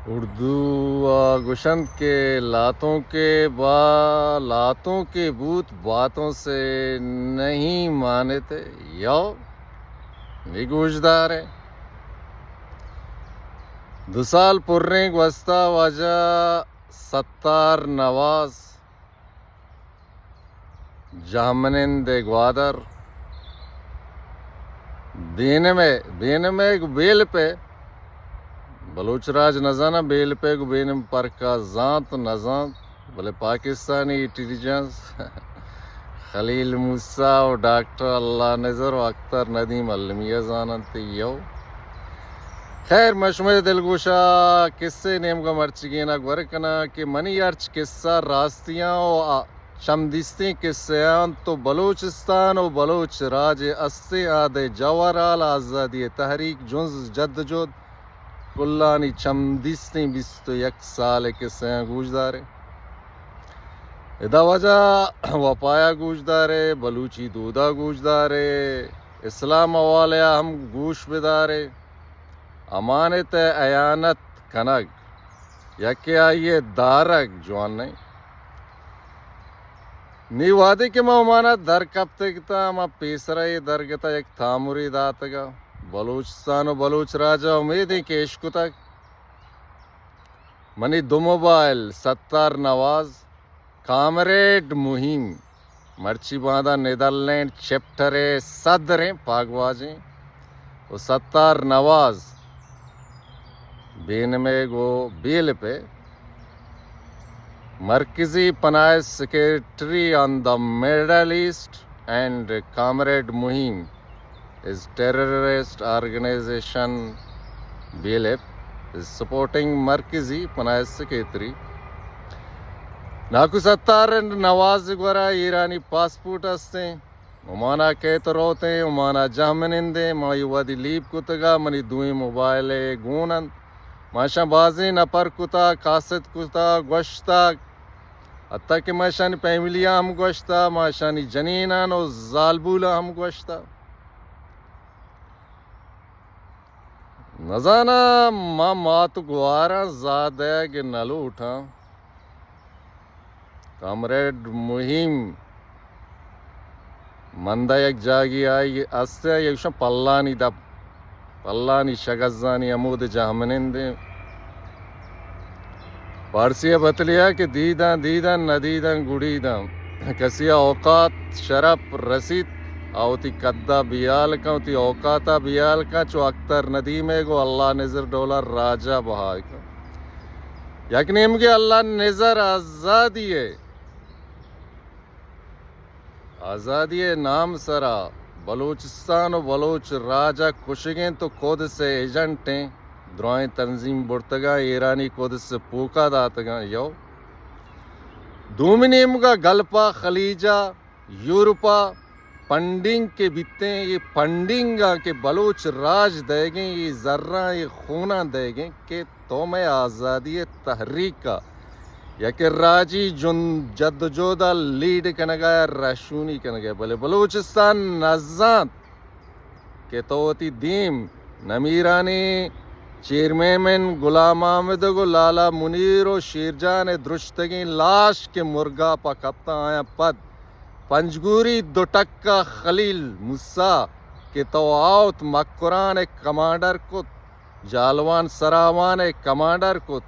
اردو ءَ گوشنت کہ لاتوں کے با، لاتوں کے بھوت باتوں سے نہیں مانتے۔ یو نی گوشدارے۔ دو سال پریں گوستا واجہ ستار نواز جہمنند ءِ گوادر، بینم ءِ، بینم ءِ گوں بیلپ ءِ، بلوچ راج نزاناں، بیلپ ءِ گوں بینم پرک ءَ زانت نزانت، بلے پاکستانی انٹیلیجنس خلیل موسی و ڈاکٹر اللہ نذر و اختر ندیم المی ءَ زاننت۔ یو خیر، من شمئے دلگوش ءَ کسے نیمگ ءَ مرچیگین ءَ گور کناں کہ منی ہرچ کسہ راستیاں و آ چمدیستیں کسہ انت و بلوچستان و بلوچ راج ءِ استیں عہد ءِ جوہرحال، آزادی ءِ تحریک، جنز، جدوجہد، کلانی چمدیستیں بیست و یک سال ءِ کسہاں گوشدارے۔ ادا واجہ وفایا گوشدارے، بلوچی دودا گوشدارے، اسلام حوالے ءَ ہم گوش بدارے۔ امانت ءِ اعانت کنگ یا کہ آئی ءِ دارگ جوان نہ انت۔ نی وہدے کہ من عمان ءَ در کپتگ اتاں، من پیسرا اے درگت ءَ یک تامرے داتگ ءَ بلوچستان و بلوچ راج ءَ امیدیں کہ اشکتگ۔ منی دو موبائل، ستار نواز، کامریڈ مہیم، مرچی باندا نیدرلینڈ چیپٹر ءِ صدر ایں، پاگواجیں، و ستار نواز، بینمیگ و بیلپ ءِ مرکزی پناہ secretary on the Middle East and comrade مہیم is terrorist organization بیلپ is supporting مرکزی پناہ سیکرٹری۔ ناکو ستار نواز گورا ایرانی پاسپورٹ ہستیں، عمان ءَ کیت روتیں، عمان ءَ جہمنندیں، ما اے وہدی لیب کتگ ءَ، منی دوئیں موبائل ءَ گون انت۔ ما اشاں بازیں نپر کتا، کاسد کتا، گوشتگ، حتی کہ ما اشانی فیملی ءَ ہم گوشتگ، ما اشانی جنینان و زالبولاں ہم گوشتگ۔ نزاناں، ما مات و گواراں زاہ دئیگ نہ لوٹاں۔ کامریڈ مہیم، مندا یک جاگے آئی است، یکشاں پلانی دپ، پلانی شگزانی ہمود جہمنندیں۔ پارسی ءِ بتلیا کہ دیداں دیداں، نہ دیداں گڑیداں۔ کسی ءَ اوقات شرپ رسیت، آ وتی قد ءَ بیال کن، وتی اوقات ءَ بیال کن، چو اختر ندیم ءَ گوں اللہ نذر ڈولا راج ءَ بحال کن۔ یک نیمگے اللہ نذر آزادی ءِ آزادی ءِ نام سرا بلوچستان و بلوچ راج ءَ کشگ انت و قدس ءِ ایجنٹ ایں، درائیں تنظیم برتگاں، ایرانی قدس ءَ پوکا داتگاں۔ یو دومی نیمگا گلپا، خلیجا، یورپا فنڈنگ کہ بیتیں، اے فنڈنگاں کہ بلوچ راج دئیگیں، اے زراں، اے خوناں دئیگیں کہ تو مئے آزادی ءِ تحریک ءَ یا کہ راجی جن-، جدوجہد ءَ لیڈ کنگ ءَ یا رہشونی کنگ ءَ، بلے بلوچستان نزانت کہ تو وتی دیم نمیرانیں چیئرمین غلام احمد ءُ لالا منیر ءُ شیرجان ءِ درشتگیں لاش کہ مرگاپ ءَ کپتاں، آیاں پد پنجگوری دو ٹک ءَ خلیل موسی کہ تو آوت مکران ءِ کمانڈر کت، جالوان سراوان ءِ کمانڈر کت۔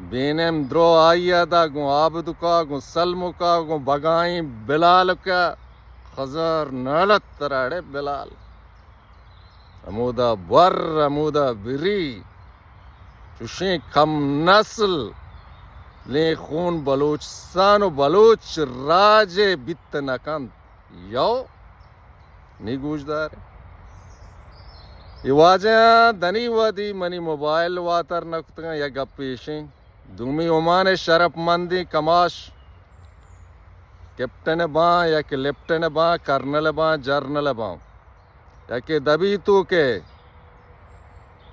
بینم درو آئی ءَ دا گوں آبدکا، گوں سلمکا، گوں بگائیں بلالکا۔ خضر نالت تراڑے بلال۔ ہمودا بور، ہمودا بری۔ چوشیں کم نسل لیں خون بلوچستان ءُ بلوچ راج ءَ بیت نہ کنت۔ یو نی گوشدار۔ اے واجہاں دنی وہدی منی موبائل واتر نہ کتگاں، یک گپے ایشیں۔ دومی عمان ءِ شرپ مندیں کماش کیپٹن باں یا کہ لیپٹن باں، کرنل باں، جرنل باں یا کہ دبی توکے،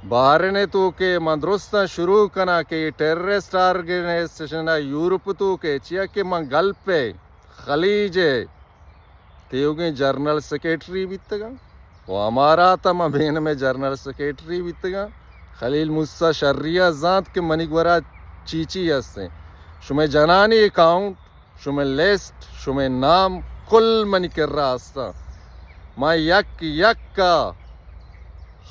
بحرین توکے، من درستاں شروع کناں کہ اے ٹیررسٹ آرگنائزیشن ءَ یورپ توکے، چیا کہ من گلف ءِ خلیج ءِ تیوگیں جنرل سیکرٹری بیتگاں ءُ امارات ءَ من بینم ءِ جنرل سیکرٹری بیتگاں۔ خلیل موسی شری ءَ زانت کہ منی گورا چی چی ہستیں۔ شمئے جنانی اکاؤنٹ، شمئے لسٹ، شمئے نام کل منی کرا ہستاں۔ ما یک یک ءَ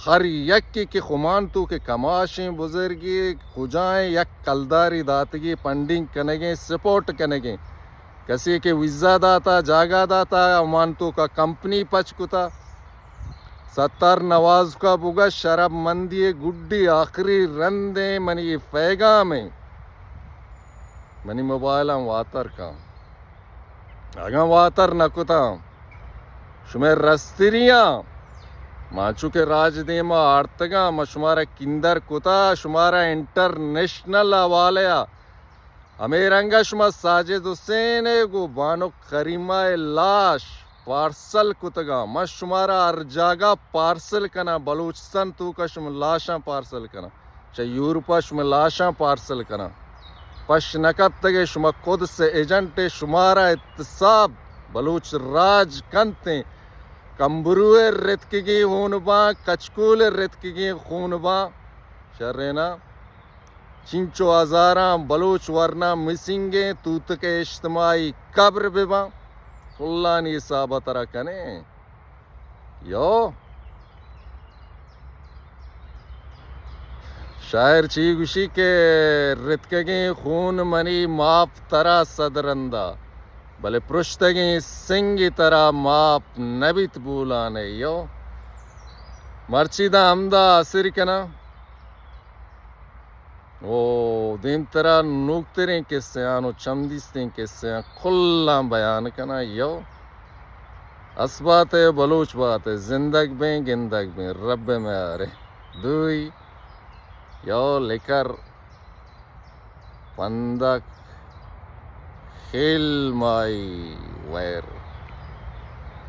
ہر یکے کہ خمان تو کہ کماشیں بزرگے کجائیں یک کلداری داتگی، فنڈنگ کنگیں، سپورٹ کنگیں۔ کسے کہ ویزا داتا، جاگہ داتا، عمان توکا کمپنی پچ کتا۔ ستار نوازکا بوگا شرپ مندی گڈی آخری رندیں منی پیغام ایں۔ منی موبائل ہم واتر کن۔ اگاں واتر نہ کتاں، شمئے رستریاں، ما چونکہ راج دیما آرتگاں، ما شمارا کندر کتا، شمارا انٹرنیشنل حوالے ءَ۔ ہمے رنگ ءَ شما ساجد حسین ءَ گوں بانک کریمہ ءِ لاش پارسل کتگاں۔ ما شمارا ہر جاگہ پارسل کناں، بلوچستان توکا شما لاشاں پارسل کناں۔ چہ یورپا شمئے لاشاں پارسل کناں۔ پش نہ کپتگے، شما قدس ایجنٹ ئے، شمارا احتساب بلوچ راج کنتیں۔ کمبرو ءِ رتکگیں خون باں، کچکول ءِ رتکگیں خون باں۔ شرینا چنچو ہزاراں بلوچ ورنا مسنگیں، توتک اجتماعی قبر بباں۔ کلانی حساب ءَ ترا کنیں۔ یو شاعر چی گوشی کہ رتکگیں خون منی ماپ ترا صد رندا، بلے پرشتگیں سنگ ترا ماپ نبیت بولانے۔ یو مرچی دا ہمدا آسر کناں۔ او دیمترا نوکتریں قصے آں و چم دیستیں قصے آں کلاں بیان کناں۔ یو اسبات ءِ بلوچ بات ءِ، زندگ بیں، گندگ بیں، رب ءِ میارے۔ دوئی یو لکر پندک خیل مائی ویر۔